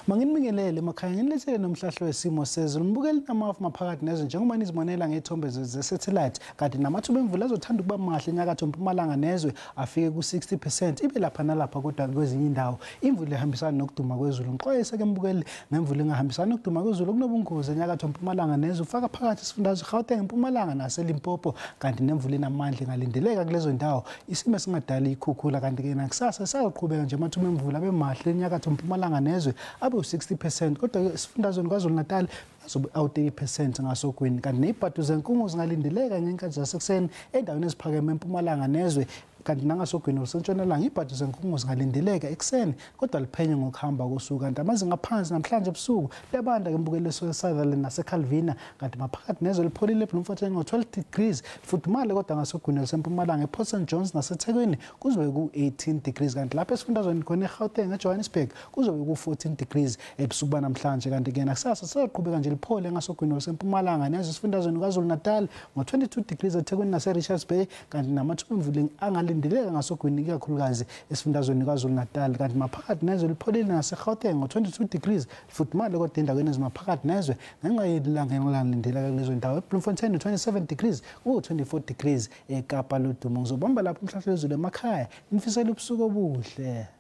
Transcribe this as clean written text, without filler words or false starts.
Manginibingelele emakhaya, nginilethele nomhlahlo wesimo sezulu. Mbukeli namafu maphakathi nezwe njengoba nizibonela ngezithombe ze-satellite, kanti namathuba emvula azothanda ukuba mahle enyakatho mpumalanga nezwe afike ku-60%, ibe lapha nalapha kodwa kwezinye indawo imvula ihambisana nokuduma kwezulu. Ngixwayise ke mbukeli ngemvula engahambisani nokuduma kwezulu kunobungozi enyakatho mpumalanga nezwe, ufaka phakathi isifundazwe Gauteng, Mpumalanga naseLimpopo, kanti nemvula enamandla ingalindeleka kulezo ndawo, isimo esingadala ikhukhula. Kanti ke nakusasa saqhubeka nje amathuba emvula abe mahle enyakatho mpumalanga nezwe abe u-60%, kodwa esifundazweni KwaZulu-Natal azobe awu-30% ngasogwini. Kanti nezibhadu zenkungu zingalindeleka ngenkathi zasekuseni endaweni eziphakeme empumalanga nezwe, kanti nangasogwini olusentshonalanga ibhadu zenkungu zingalindeleka ekuseni kodwa liphenye ngokuhamba kosuku. Kanti amazinga aphansi namhlanje ebusuku liyabanda ke mbukeli eSutherland naseCalvina, kanti maphakathi nezwe lipholile eBloemfontein ngo-12 degrees, lifudumale kodwa ngasogwini olusempumalanga ePort St Johns naseThekwini kuzobe ku-18 degrees, kanti lapha esifundazweni khona eGauteng eJohannesburg kuzobe ku-14 degrees ebusuku banamhlanje. Kanti ke nakusasa sisaqhubeka nje liphole ngasogwini olusempumalanga nezwe esifundazweni KwaZulu-Natal ngo-22 degrees eThekwini nase-Richards Bay, kanti namathuba emvula angalindeleka ngasogwini ikakhulukazi esifundazweni KwaZulu-Natal. Kanti maphakathi nezwe lipholile naseGauteng ngo-22 degrees, lifudumale kodwa endaweni ezimaphakathi nezwe ngenxa yelanga engalindeleka kulezo ndawo. eBloemfontein 27 degrees, ku-24 degrees eKapa lodumo. Ngizobamba lapho umhlahlo wezulu emakhaya, nifisela ubusuku obuhle.